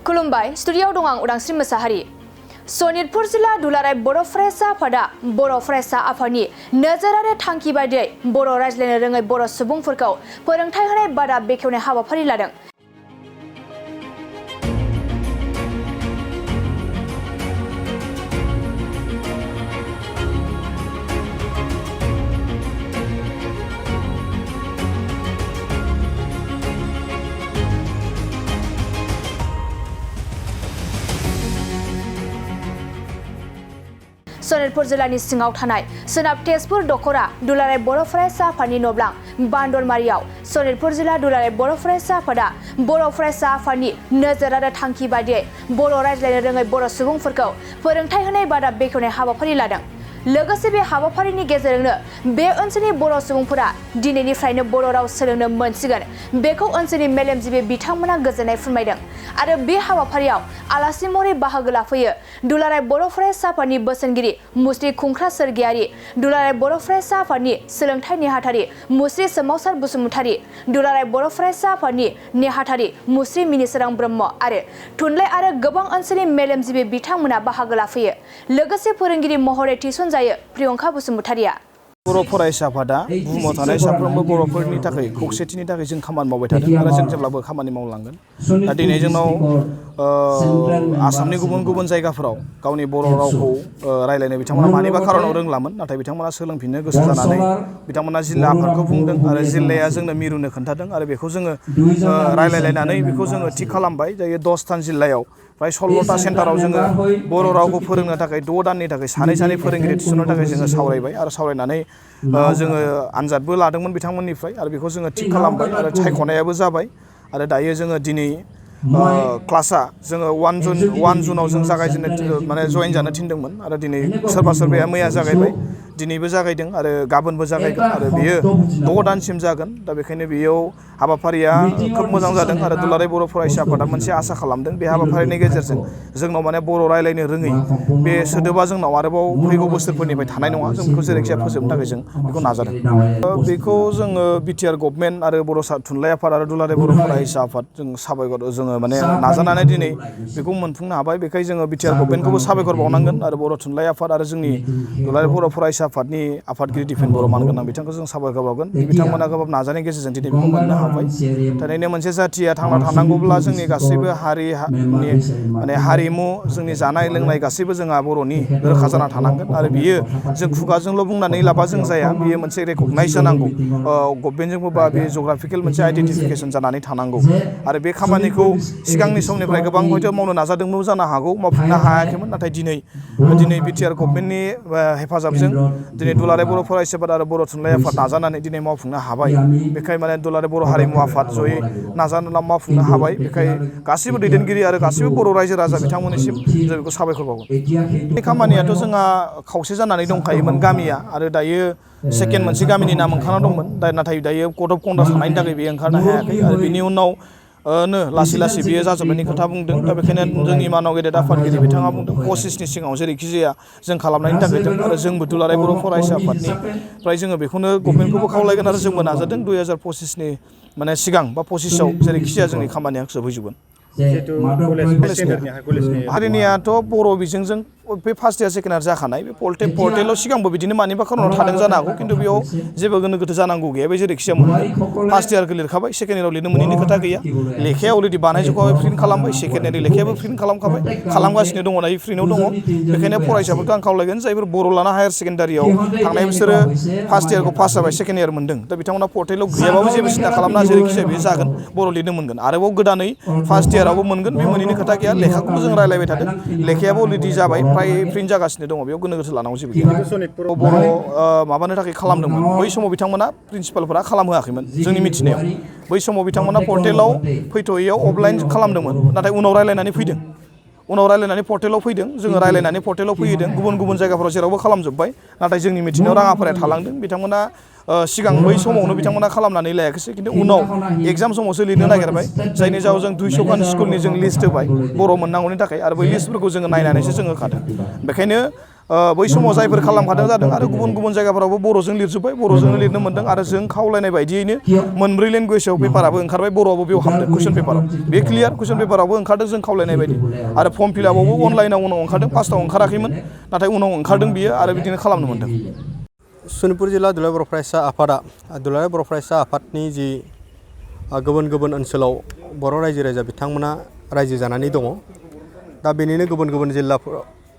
खुलुमबाय स्टुडियोआव दं आं उदांस्रि मोसाहारि। सनितपुर जिल्ला दुलाराय बर' फरायसा आफादा बर' फरायसा आफादनि नोजोर आरो थांखि बायदियै बर' रायज्लायनो रोङै बर' सुबुंफोरखौ फोरोंथाय होनाय बादा बेखेवनाय हाबाफारि लादों। सनितपुर जिल्लानि सिङाव थानाय सोनाब तेजपुर दखरा दुलाराय बर' फरायसा आफादनि नब्लां बान्दरमारियाव सनितपुर जिल्ला दुलाराय बर' फरायसा आफादा बर' फरायसा आफादनि नोजोर आरो थांखि बायदियै बर' रायज्लायनो रोङै बर' सुबुंफोरखौ फोरोंथाय होनाय बादा बेखेवनाय हाबाफारि लादों। लोगोसे बे हाबाफारिनि गेजेरजोंनो बे ओनसोलनि बर' सुबुंफोरा दिनैनिफ्रायनो बर' राव सोलोंनो मोनसिगोन बेखौ ओनसोलनि मेलेमजिबि बिथांमोना गोजोननाय फोरमायदों। आरो बे हाबाफारियाव आलासि महरै बाहागो लाफैयो दुलाराय बर' फरायसा आफादनि बोसोनगिरि मुस्रि खुंख्रा सोरगियारि, दुलाराय बर' फरायसा आफादनि सोलोंथाइ नेहाथारि मुस्रि सोमावसार बसुमतारि, दुलाराय बर' फरायसा आफादनि नेहाथारि मुस्रि मिनिसोरां ब्रह्म आरो थुनलाइ आरो गोबां ओनसोलनि मेलेमजिबि बिथांमोना बाहागो लाफैयो। लोगोसे फोरोंगिरि महरै थिसन जायो प्रियंका बसुमतारिया। बर' फरायसा आफादा बुहुमाव थानाय साफ्रोमबो बर'फोरनि थाखाय खौसेथिनि थाखाय जों खामानि मावबाय थादों आरो जों जेब्लाबो खामानि मावलांगोन। दा दिनै जोंनाव आसामनि गुबुन गुबुन जायगाफोराव गावनि बर' रावखौ रायलायनो बिथांमोना मानिबा खारनाव रोंलामोन, नाथाय बिथांमोना सोलोंफिननो गोसो जानानै बिथांमोना जिल्ला आफादखौ बुंदों आरो जिल्लाया जोंनो मिरुनो खोन्थादों आरो बेखौ जोङो रायलायलायनानै बेखौ जोङो थिग खालामबाय। दायो 10 जिल्लायाव प्राय 16टा सेन्टाराव जोङो बर' रावखौ फोरोंनो थाखाय 6 दाननि थाखाय सानै फोरोंगिरि थिसननो थाखाय जोङो सावरायबाय आरो सावरायनानै जोङो आनजादबो लादोंमोन बिथांमोननिफ्राय आरो बेखौ जोङो थिग खालामबाय आरो सायख'नायाबो जाबाय। आरो दायो जोङो दिनै क्लासआ जोङो 1 जुनाव जों जागायजेननो माने जयेन जानो थिनदोंमोन आरो दिनै सोरबाया मैया जागायबाय, दिनैबो जागायदों आरो गाबोनबो जागायगोन आरो बेयो 6 दानसिम जागोन। दा बेखायनो बेयाव हाबाफारिया खोब मोजां जादों आरो दुलाराय बर' फरायसा आफादा मोनसे आसा खालामदों बे हाबाफारिनि गेजेरजों जोंनाव माने बर' रायलायनो रोङै बे सोदोबा जोंनाव आरोबाव फैगौ बोसोरफोरनिफ्राय थानाय नङा। जों बेखौ जेरैखिजाया फोजोबनो थाखाय जों बेखौ नाजादों। बेखौ जोङो बिटिआर गभर्नमेन्ट आरो बर' थुनलाइ आफाद आरो दुलाराय बर' फरायसा आफाद जों साबायखर जोङो माने नाजानानै दिनै बेखौ मोनफुंनो हाबाय। बेखायनो जोङो बिटिआर गभर्नमेन्टखौबो साबायखर बावनांगोन आरो बर' थुनलाइ आफाद आरो जोंनि दुलाराय बर' फरायसा आफादनि आफादगिरि दिपेन बर' मानगोनां बिथांखौ जों साबायखर बावगोन। बिथांमोना गोबां नाजानायनि गेजेरजों दिनै बेखौ मोननो हाबाय। थारैनो मोनसे जाथिया थांना थानांगौब्ला जोंनि गासैबो हारिनि माने हारिमु जोंनि जानाय लोंनाय गासैबो जोंहा बर'नि रोखा जाना थानांगोन आरो बियो जों खुगाजोंल' बुंनानै लाबा जों जाया, बियो मोनसे रेकगनाइज जानांगौ गभर्नमेन्टजोंबो बा बे जग्राफिकेल मोनसे आइडेन्टिफिकेसन जानानै थानांगौ। आरो बे खामानिखौ सिगांनि समनिफ्राय गोबां हयथ' मावनो नाजादोंमोन जानो हागौ, मावफुंनो हायाखैमोन, नाथाय दिनै बिटिआर गभर्नमेन्टनि हेफाजाबजों दिनै दुलाराय बर' फरायसा आफाद आरो बर' थुनलाइ आफाद नाजानानै दिनै मावफुंनो हाबाय। बेखायनो माने दुलाराय बर' हारिमु आफाद जयै नाजानानै मावफुंनो हाबाय। बेखायनो गासिबो दैदेनगिरि आरो गासिबो बर' रायजो राजा बिथांमोननिसिम जों बेखौ साबायखर बावगोन। बे खामानियाथ' जोंहा खावसे जानानै दंखायोमोन गामिया, आरो दायो सेकेन्ड मोनसे गामिनि नाम ओंखारना दंमोन, नाथाय दायो कड अफ कन्डाक्ट थानायनि थाखाय बेयो ओंखारनो हायाखै आरो बिनि उनाव लासै बेयो जाजोबनायनि खोथा बुंदों। दा बेखायनो जोंनि मानाव गेदेर आफादगिरि बिथाङा बुंदों 25नि सिगाङाव जेरैखि जाया जों खालामनायनि थाखाय आरो जोंबो दुलाराय बर' फरायसा आफादनिफ्राय जोङो बेखौनो गभर्नमेन्टखौबो खावलायगोन आरो जोंबो नाजादों 2025नि माने सिगां बा 25आव जेरैखि जाया जोंनि खामानिया जोबहैजोबगोन। हारिनियाथ' बर' बिजोंजों बे फार्स्ट इयार सेकेन्ड इयार जाखानाय, बे पर्टेलाव सिगांबो बिदिनो मानिबा खारनाव थादों जानो हागौ, खिन्थु बेयाव जेबो गोनो गोथो जानांगौ गैया। बे जेरैखिजाया मोनगोन। फार्स्ट इयारखौ लिरखाबाय, सेकेन्ड इयाराव लिरनो मोनैनि खोथा गैया। लेखाया अलरेडि बानायजोबखाबाय, प्रिन्ट खालामबाय, सेकेन्ड इयारनि लेखायाबो प्रिन्ट खालामखाबाय, खालामगासिनो दङ, दायो प्रिन्टआव दङ। बेखायनो फरायसाफोरखौ आं खावलायगोन जायफोर बर' लाना हायार सेकेन्डारियाव थांनाय बिसोरो फार्स्ट इयारखौ पास जाबाय, सेकेन्ड इयार मोनदों, दा बिथांमोना पर्टेलाव गैयाबाबो जेबो सिन्था खालामना जेरैखिजाया बेयो जागोन, बर' लिरनो मोनगोन। आरोबाव गोदानै फार्स्ट इयारावबो मोनगोन, बे मोनैनि खोथा गैया। लेखाखौबो जों रायलायबाय थादों, लेखायाबो अलरेडि जाबाय, फ्राय प्रिन्ट जागासिनो दङ, बेयाव गोनो गोथो लानांगौ जेबो गैया। बर' माबानो थाखाय खालामदोंमोन, बै समाव बिथांमोना प्रिन्सिपालफोरा खालामहोआखैमोन जोंनि मिथिनायाव। बै समाव बिथांमोना पर्टेलाव फैथ'यैयाव अफलाइन खालामदोंमोन, नाथाय उनाव रायलायनानै फैदों। उनाव रायलायनानै पर्टेलाव फैदों, जोङो रायलायनानै पर्टेलाव फैदों, गुबुन जायगाफोराव जेरावबो खालामजोब्बाय, नाथाय जोंनि मिथिनायाव राङाफाराया थालांदों। बिथांमोना सिगां बै समावनो बिथांमोना खालामनानै लायाखैसै, खिन्थु उनाव एग्जाम समावसो लिरनो नागिरबाय, जायनि जाहोनाव जों 200 खान स्कुलनि जों लिस्ट होबाय बर' मोननांगौनि थाखाय, आरो बै लिस्टफोरखौ जोङो नायनानैसो जों होखादों। बेखायनो बै समाव जायफोर खालामखादों जादों आरो गुबुन गुबुन जायगाफोरावबो बर'जों लिरजोब्बाय बर'जोंनो लिरनो मोन्दों आरो जों खावलायनाय बायदियैनो मोनब्रै लेंगुवेजाव पेपाराबो ओंखारबाय बर'आबो बेयाव हाबदों कुइसन पेपाराव बे क्लियार कुइसन पेपारावबो ओंखारदों जों खावलायनाय बायदि आरो फर्म फिलआपआवबो अनलाइनाव उनाव ओंखारदों फार्स्टआव ओंखाराखैमोन नाथाय उनाव ओंखारदों बियो आरो बिदिनो खालामनो मोन्दों। सनितपुर जिल्ला दुलाराय बर' फरायसा आफादा दुलाराय बर' फरायसा आफादनि जि गुबुन गुबुन ओनसोलाव बर' रायजो राजा बिथांमोना रायजो जानानै दङ। दा बेनिनो गुबुन गुबुन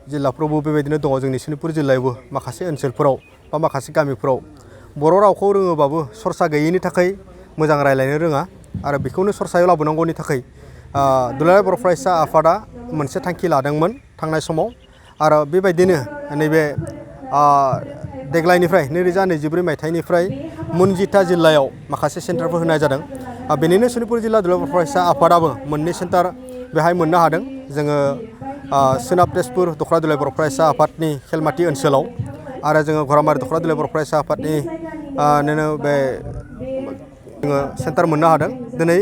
जिल्लाफ्रावबो बेबायदिनो दङ। जोंनि सनितपुर जिल्लायावबो माखासे ओनसोलफोराव बा माखासे गामिफोराव बर' रावखौ रोङोबाबो सरसा गैयैनि थाखाय मोजां रायज्लायनो रोङा आरो बेखौनो सरसायाव लाबोनांगौनि थाखाय दुलाराय बर' फरायसा आफादा मोनसे थांखि लादोंमोन थांनाय समाव आरो बेबायदिनो नैबे देग्लायनिफ्राय 2023 मायथाइनिफ्राय मोनजिथा जिल्लायाव माखासे सेन्टारफोर होनाय जादों। बेनिनो सनितपुर जिल्ला दुलाराय बर' फरायसा आफादाबो मोननै सेन्टार बेहाय मोननो हादों। जोङो सोनाब तेजपुर दख'रा दुलाराय बर' फरायसा आफादनि खेलमाथि ओनसोलाव आरो जोङो घरामारी दख'रा दुलाराय बर' फरायसा आफादनि बे जोङो सेन्टार मोननो हादों। दिनै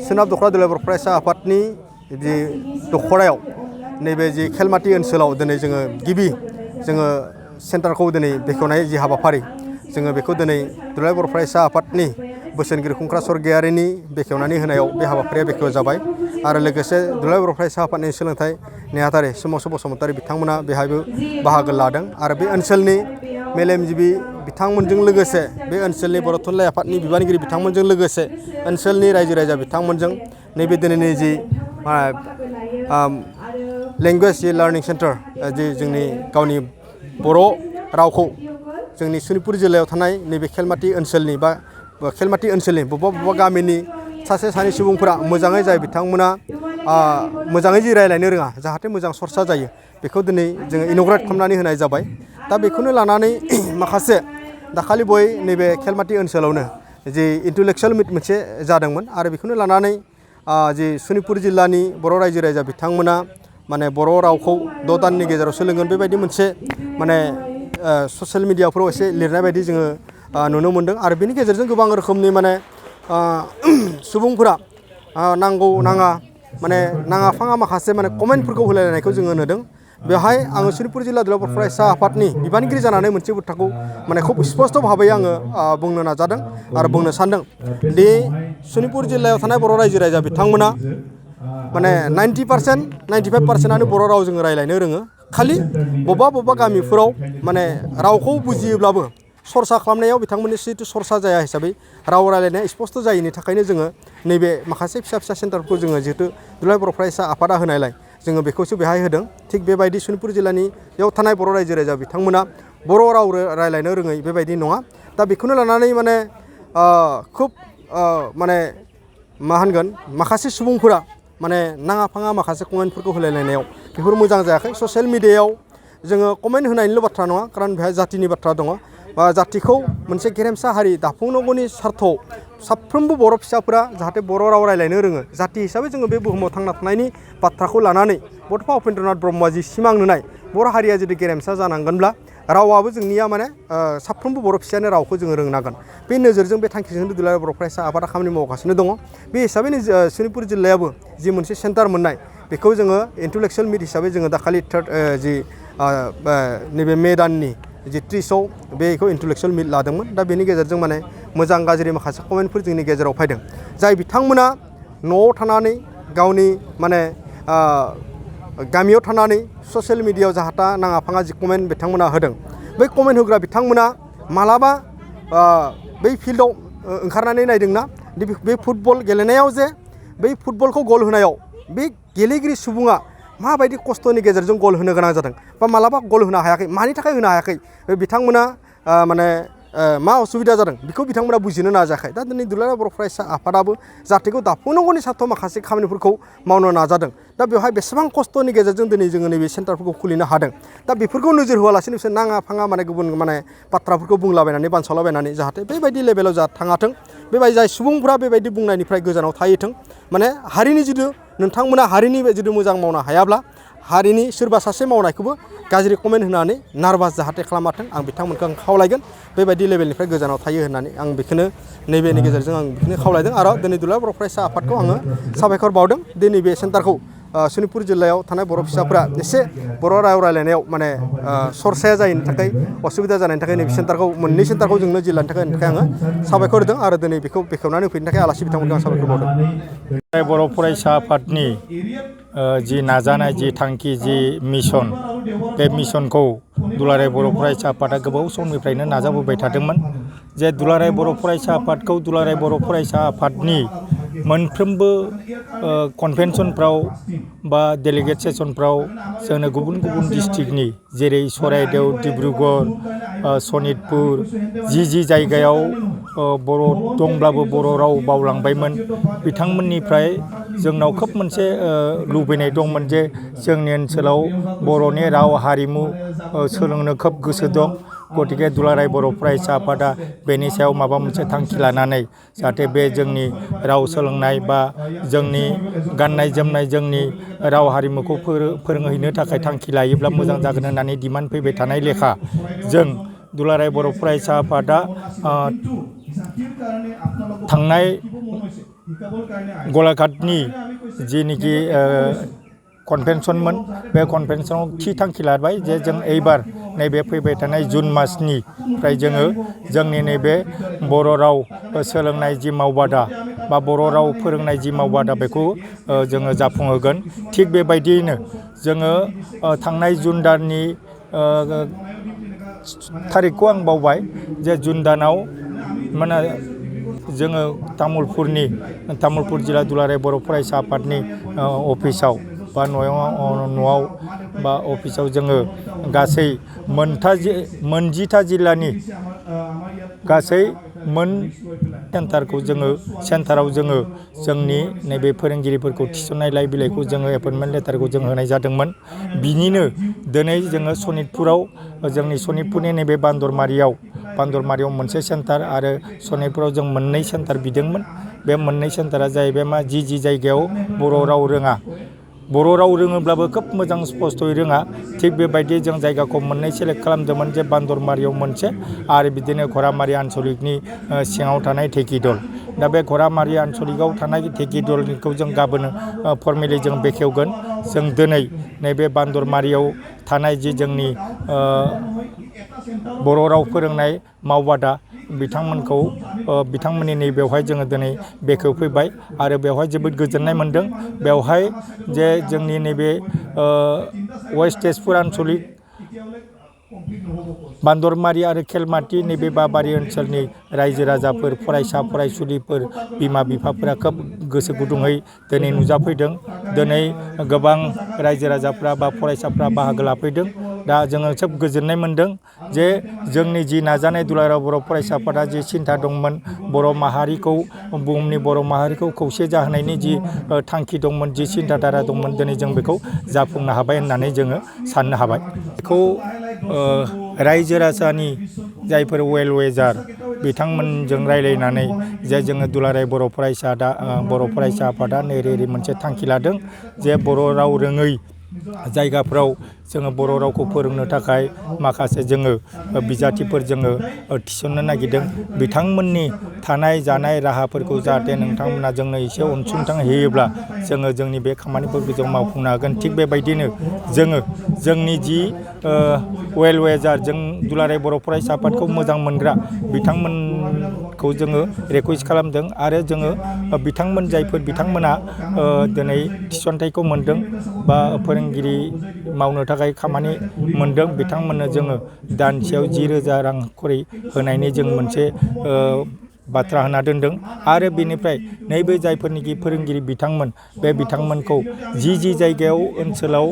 सोनाब दख'रा दुलाराय बर' फरायसा आफादनि जि दख'रायाव नैबे जि खेलमाथि ओनसोलाव दिनै जोङो गिबि जोङो सेन्टारखौ दिनै बेखेवनाय जि हाबाफारि जोङो बेखौ दिनै दुलाराय बर' फरायसा आफादनि बोसोनगिरि खुंख्रा सरगयारिनि बेखेवनानै होनायाव बे हाबाफारिया बेखेव जाबाय आरो लोगोसे दुलाराय बर' फरायसा आफादनि सोलोंथाइ नेहाथारि सोमावसार बसुमतारी बिथांमोना बेहायबो बाहागो लादों आरो बे ओनसोलनि मेलेमजिबि बिथांमोनजों लोगोसे बे ओनसोलनि बर' थुनलाइ आफादनि बिबानगिरि बिथांमोनजों लोगोसे ओनसोलनि रायजो राजा बिथांमोनजों नैबे दिनैनि जि लेंगुवेज जि लार्निं सेन्टार जि जोंनि गावनि बर' रावखौ जोंनि सनितपुर जिल्लायाव थानाय नैबे खेलमाथि ओनसोलनि बा खेलमाथि ओनसोलनि बबेबा गामिनि सासे सानै सुबुंफोरा मोजाङै जाय बिथांमोना मोजाङै जि रायज्लायनो रोङा जाहाथे मोजां सरसा जायो बेखौ दिनै जोङो इन'ग्रेट खालामनानै होनाय जाबाय। दा बेखौनो लानानै माखासे दाखालि बय नैबे खेलमाथि ओनसोलावनो जि इन्टेलेक्सुवेल मिट मोनसे जादोंमोन आरो बेखौनो लानानै जि सनितपुर जिल्लानि बर' रायजो राजा बिथांमोना माने बर' रावखौ 6 दाननि गेजेराव सोलोंगोन बेबायदि मोनसे माने ससियेल मिडियाफ्राव एसे लिरनाय बायदि जोङो नुनो मोन्दों आरो बेनि गेजेरजों गोबां रोखोमनि माने सुबुंफोरा नांगौ नाङा माने नाङा फाङा माखासे माने कमेन्टफोरखौ होलायलायनायखौ जोङो नुदों। बेवहाय आङो सनितपुर जिल्ला दुलाराय बर' फरायसा आफादनि बिबानगिरि जानानै मोनसे बाथ्राखौ माने खुब स्पस्त भाबै आङो बुंनो नाजादों आरो बुंनो सानदों दि सनितपुर जिल्लायाव थानाय बर' रायजो राजा बिथांमोना माने 90% 95%आनो बर' राव जोङो रायज्लायनो रोङो। खालि बबेबा गामिफोराव माने रावखौ बुजियोब्लाबो सरसा खालामनायाव बिथांमोननि जिथु सरसा जाया हिसाबै राव रायज्लायनाया स्पस्त जायैनि थाखायनो जोङो नैबे माखासे फिसा फिसा सेन्टारफोरखौ जोङो जिहेतु दुलाराय बर' फरायसा आफादा होनायलाय जोङो बेखौसो बेहाय होदों। थिग बेबायदि सनितपुर जिल्लानियाव थानाय बर' रायजो राजा बिथांमोना बर' राव रायज्लायनो रोङै बेबायदि नङा। दा बेखौनो लानानै माने खुब माने मा होनगोन माखासे सुबुंफोरा माने नाङा फाङा माखासे कमेन्टफोरखौ होलायलायनायाव बेफोर मोजां जायाखै। ससियेल मिडियायाव जोङो कमेन्ट होनायनिल' बाथ्रा नङा खारन बेहाय जातिनि बाथ्रा दङ बा जातिखौ मोनसे गेरेमसा हारि दाफुंनांगौनि सार्थआव साफ्रोमबो बर' फिसाफोरा जाहाथे बर' राव रायज्लायनो रोङो जाति हिसाबै जोङो बे बुहुमाव थांना थानायनि बाथ्राखौ लानानै बड'फा उपेन्द्रनाथ ब्रह्मआ जि सिमां नुनाय बर' हारिया जुदि गेरेमसा जानांगोनब्ला रावाबो जोंनिया माने साफ्रोमबो बर' फिसायानो रावखौ जोङो रोंनांगोन। बे नोजोरजों बे थांखिजों दुलाराय बर' फरायसा आफादा खामानि मावगासिनो दङ। बे हिसाबैनो सनितपुर जिल्लायाबो जि मोनसे सेन्टार मोननाय बेखौ जोङो इन्टेलेक्सुवेल मिट हिसाबै जोङो दाखालि नैबे मे दाननि जि 30आव बेखौ इन्टेलेक्सुवेल मिट लादोंमोन। दा बेनि गेजेरजों माने मोजां गाज्रि माखासे कमेन्टफोर जोंनि गेजेराव फैदों। जाय बिथांमोना न'आव थानानै गावनि माने गामियाव थानानै ससियेल मिडियायाव जाहाथा नाङा फाङा जि कमेन्ट बिथांमोना होदों बै कमेन्ट होग्रा बिथांमोना मालाबा बै फिल्डआव ओंखारनानै नायदोंना बे फुटबल गेलेनायाव जे बै फुटबलखौ गल होनायाव बे गेलेगिरि सुबुङा माबायदि खस्थ'नि गेजेरजों गल होनो गोनां जादों बा मालाबा गल होनो हायाखै मानि थाखाय होनो हायाखै बिथांमोना माने मा असुबिदा जादों बेखौ बिथांमोना बुजिनो नाजायाखै। दा दिनै दुलाराय बर' फरायसा आफादाबो जातिखौ दाफुंनांगौनि सार्थआव माखासे खामानिफोरखौ मावनो नाजादों। दा बेवहाय बेसेबां खस्थ'नि गेजेरजों दिनै जोङो नैबे सेन्टारफोरखौ खुलिनो हादों। दा बेफोरखौ नोजोर होआलासिनो बिसोर नाङा फाङा माने गुबुन माने बाथ्राफोरखौ बुंलाबायनानै बानसावलाबायनानै जाहाथे बेबायदि लेभेलाव जा थाङाथों बेबायदि जाय सुबुंफोरा बेबायदि बुंनायनिफ्राय गोजानाव थाहैथों। माने हारिनि जिथु नोंथांमोना हारिनि जिथु मोजां मावनो हायाब्ला हारिनि सोरबा सासे मावनायखौबो गाज्रि कमेन्ट होनानै नार्भास जाहाथे खालामाथों आं बिथांमोनखौ आं खावलायगोन बेबायदि लेभेलनिफ्राय गोजानाव थायो होननानै आं बेखौनो नैबेनि गेजेरजों आं बेखौनो खावलायदों। आरो दिनै दुलाराय बर' फरायसा आफादखौ आङो साबायखर बावदों दिनै बे सेन्टारखौ सनितपुर जिल्लायाव थानाय बर' फिसाफोरा एसे बर' राव रायलायनायाव माने सरसाया जायैनि थाखाय असुबिदा जानायनि थाखाय नैबे सेन्टारखौ मोननै सेन्टारखौ जोंनो जिल्लानि थाखाय आङो साबायखर होदों आरो दिनै बेखौ बेखेवनानै होफैनो थाखाय आलासि बिथांमोनखौ आं साबायखर बावदों। बर' फरायसा आफादनि जि नाजानाय जि थांखि जि मिशन बे मिशनखौ दुलाराय बर' फरायसा आफादा गोबाव समनिफ्रायनो नाजाबोबाय थादोंमोन जे दुलाराय बर' फरायसा आफादखौ दुलाराय बर' फरायसा आफादनि मोनफ्रोमबो कनभेनसनफ्राव बा डेलिगेट सेसनफ्राव जोंनो गुबुन गुबुन डिस्ट्रिक्टनि जेरै सराइदेव, डिब्रुगड़, सनितपुर जि जायगायाव बर' दंब्लाबो बर' राव बावलांबायमोन बिथांमोननिफ्राय जोंनाव खोब मोनसे लुबैनाय दंमोन जे जोंनि ओनसोलाव बर'नि राव हारिमु सोलोंनो खोब गोसो दं। गतिके दुलाराय बर' फरायसा आफादा बेनि सायाव माबा मोनसे थांखि लानानै जाहाथे बे जोंनि राव सोलोंनाय बा जोंनि गाननाय जोमनाय जोंनि राव हारिमुखौ फोरोंहैनो थाखाय थांखि लायोब्ला मोजां जागोन होननानै डिमान्ड फैबाय थानाय लेखा जों दुलाराय बर' फरायसा आफादा थांनाय गलाघाटनि जिनिखि कनभेनसनमोन बे कनभेनसनाव थि थांखि लाबाय जे जों एबार नैबे फैबाय थानाय जुन मासनिफ्राय जोङो जोंनि नैबे बर' राव सोलोंनाय जि मावबादा बा बर' राव फोरोंनाय जि मावबादा बेखौ जोङो जाफुंहोगोन। थिग बेबायदियैनो जोङो थांनाय जुन दाननि थारिखखौ आं बावबाय जे जुन दानाव माने जोङो तामुलपुर जिल्ला दुलाराय बर' फरायसा आफादनि अफिसाव बा न'आव बा अफिसाव जोङो गासै मोनजिथा जिल्लानि गासै सेन्टाराव जोङो जोंनि नैबे फोरोंगिरिफोरखौ थिसननायलाय बिलाइखौ जोङो एपइन्टमेन्ट लेटारखौ जों होनाय जादोंमोन। बिनिनो दिनै जोङो सनितपुराव जोंनि सनितपुरनि नैबे बान्दरमारियाव मोनसे सेन्टार आरो सनितपुराव जों मोननै सेन्टार बिदोंमोन। बे मोननै सेन्टारा जाहैबाय मा जि जायगायाव बर' राव रोङा बर' राव रोङोब्लाबो खोब मोजां स्पस्थ'यै रोङा थिग बेबायदि जों जायगाखौ मोननै सेलेक्ट खालामदोंमोन जे बान्दरमारियाव मोनसे आरो बिदिनो घरामारि आनसलिकनि सिङाव थानाय धेकिदल। दा बे घरामारि आनसलिकआव थानाय धेकिदलखौ जों गाबोन फर्मेलि जों बेखेवगोन। जों दिनै नैबे बान्दरमारियाव थानाय जि जोंनि बर' राव फोरोंनाय मावबादा बिथांमोननि नैबेवहाय जोङो दिनै बेखेवफैबाय आरो बेवहाय जोबोद गोजोननाय मोनदों। बेवहाय जे जोंनि नैबे वेस्ट तेजपुर आनसलिक बान्दरमारि आरो खेलमाटि नैबे बाबारि ओनसोलनि रायजो राजाफोर फरायसा फरायसुलिफोर बिमा बिफाफोरा खोब गोसो गुदुङै दिनै नुजाफैदों। दिनै गोबां रायजो राजाफ्रा बा फरायसाफ्रा बाहागो लाफैदों। दा जोङो खोब गोजोननाय मोनदों जे जोंनि जि नाजानाय दुलाराय बर' फरायसा आफादा जि सिन्था दंमोन बुहुमनि बर' माहारिखौ खौसे जाहोनायनि जि थांखि दंमोन जि सिन्थाधारा दंमोन दिनै जों बेखौ जाफुंनो हाबाय होननानै जोङो साननो हाबाय। बेखौ रायजो राजानि जायफोर वेल विजार बिथांमोनजों रायलायनानै जे जोङो दुलाराय बर' फरायसा आफादा ओरै मोनसे थांखि लादों जे बर' राव रोङै जायगाफ्राव जोङो बर' रावखौ फोरोंनो थाखाय माखासे जोङो बिजाथिफोर जोङो थिसननो नागिरदों। बिथांमोननि थानाय जानाय राहाफोरखौ जाहाथे नोंथांमोना जोंनो एसे अनसुंथाइ होयोब्ला जोङो जोंनि बे खामानिफोरखौ जों मावफुंनो हागोन। थिग बेबायदिनो जोङो जोंनि जि वेल विजार जों दुलाराय बर' फरायसा आफादखौ मोजां मोनग्रा बिथांमोनखौ जोङो रिकुवेस्ट खालामदों आरो जोङो जायफोर बिथांमोना दिनै थिसनथाइखौ मोनदों बा फोरोंगिरि मावनो थाखाय खामानि मोनदों बिथांमोननो जोङो दानसेयाव 10,000 रां खरै होनायनि जों मोनसे बाथ्रा होना दोनदों आरो बेनिफ्राय नैबे जायफोरनिखि फोरोंगिरि बिथांमोन बे बिथांमोनखौ जि जायगायाव ओनसोलाव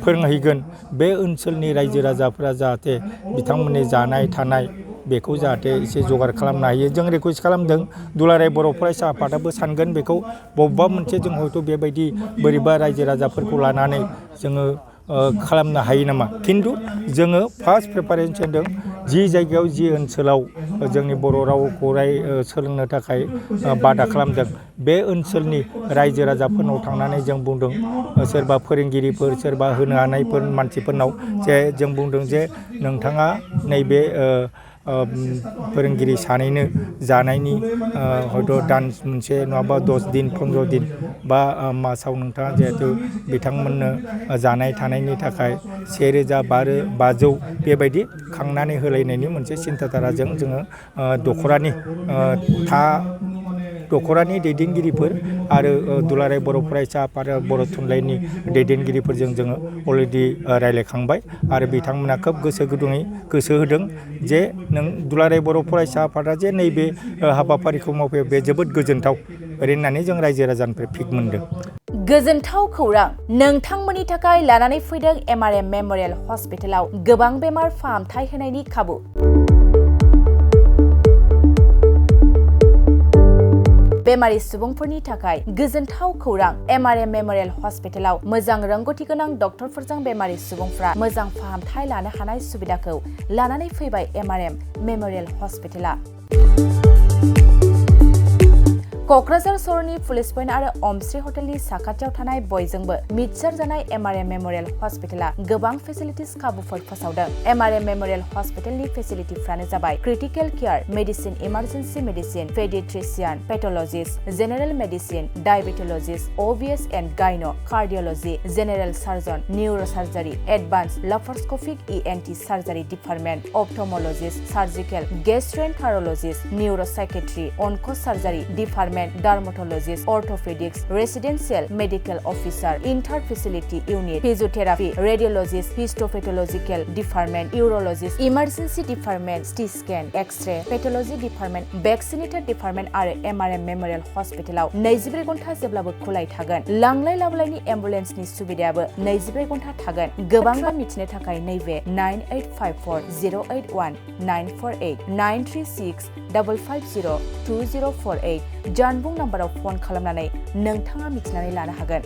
फोरोंहैगोन बे ओनसोलनि रायजो राजाफोरा जाहाथे बिथांमोननि जानाय थानाय बेखौ जाहाथे एसे जगार खालामनो हायो। जों रिकुवेस्ट खालामदों दुलाराय बर' फरायसा आफादाबो सानगोन बेखौ बबेबा मोनसे जों हयथ' बेबायदि बोरैबा रायजो राजाफोरखौ लानानै जोङो खालामनो हायो नामा। खिन्थु जोङो फार्स्ट प्रिपारेसन होदों जि जायगायाव जि ओनसोलाव जोंनि बर' रावखौ सोलोंनो थाखाय बादा खालामदों बे ओनसोलनि रायजो राजाफोरनाव थांनानै जों बुंदों सोरबा फोरोंगिरिफोर सोरबा होनो हानायफोर मानसिफोरनाव जे जों बुंदों जे नोंथाङा नैबे फोरोंगिरि सानैनो जानायनि हयथ' दान मोनसे नङाबा 10 दिन 15 दिन बा मासाव नोंथाङा जिहेथु बिथांमोननो जानाय थानायनि थाखाय 1,500 बेबायदि खांनानै होलायनायनि मोनसे सिन्थाधाराजों जोङो दख'रानि दैदेनगिरिफोर आरो दुलाराय बर' फरायसा आफाद बर' थुनलाइनि दैदेनगिरिफोरजों जोङो अलरेडि रायज्लायखांबाय आरो बिथांमोना खोब गोसो गुदुङै गोसो होदों जे नों दुलाराय बर' फरायसा आफादा जे नैबे हाबाफारिखौ मावफैयो बे जोबोद गोजोनथाव ओरै होननानै जों रायजो राजानिफ्राय फिक मोनदों। गोजोनथाव खौरां नोंथांमोननि थाखाय लानानै फैदों MRM मेम'रियेल हस्पिटालाव गोबां बेमार फाहामथाय होनायनि खाबु। बेमारि सुबुंफोरनि थाखाय गोजोनथाव खौरां MRM मेम'रियेल हस्पिटालाव मोजां रोंगौथि गोनां डक्टरफोरजों बेमारि सुबुंफ्रा मोजां फाहामथाय लानो हानाय सुबिदाखौ लानानै फैबाय MRM मेम'रियेल हस्पिटाला। क'क्राझार सहरनि पुलिस पइन्ट आरो अमश्री हटेलनि साखाथियाव थानाय बयजोंबो मिथिसार जानाय MRM मेम'रियेल हस्पिटाला गोबां फेसिलिटिस खाबुफोर फोसावदों। MRM मेम'रियेल हस्पिटालनि फेसिलिटिफ्रानो जाबाय critical care, medicine, emergency medicine, paediatrician, pathologist, general medicine, diabetologist, OBS and gyno, cardiology, general surgeon, neurosurgery, advance laparoscopic ENT surgery department, ophthalmologist, surgical, gastroenterologist, neuropsychiatry, onco surgery department, dermatologist, orthopaedics, residential medical officer, inter facility unit, physiotherapy, radiologist, histopathological department, urologist, emergency department, CT scan, x-ray, pathology department, vaccinator department आरो MRM memorial हस्पिटालाव 24 घन्टा जेब्लाबो खुलाय थागोन। लांलाय लाबोलायनि एम्बुलेन्सनि सुबिदायाबो 24 घन्टा थागोन। गोबां मिथिनो थाखाय नैबे 9854 081 948 936 550 2048 जानबुं नाम्बाराव फन खालामनानै नोंथाङा मिथिनानै लानो हागोन।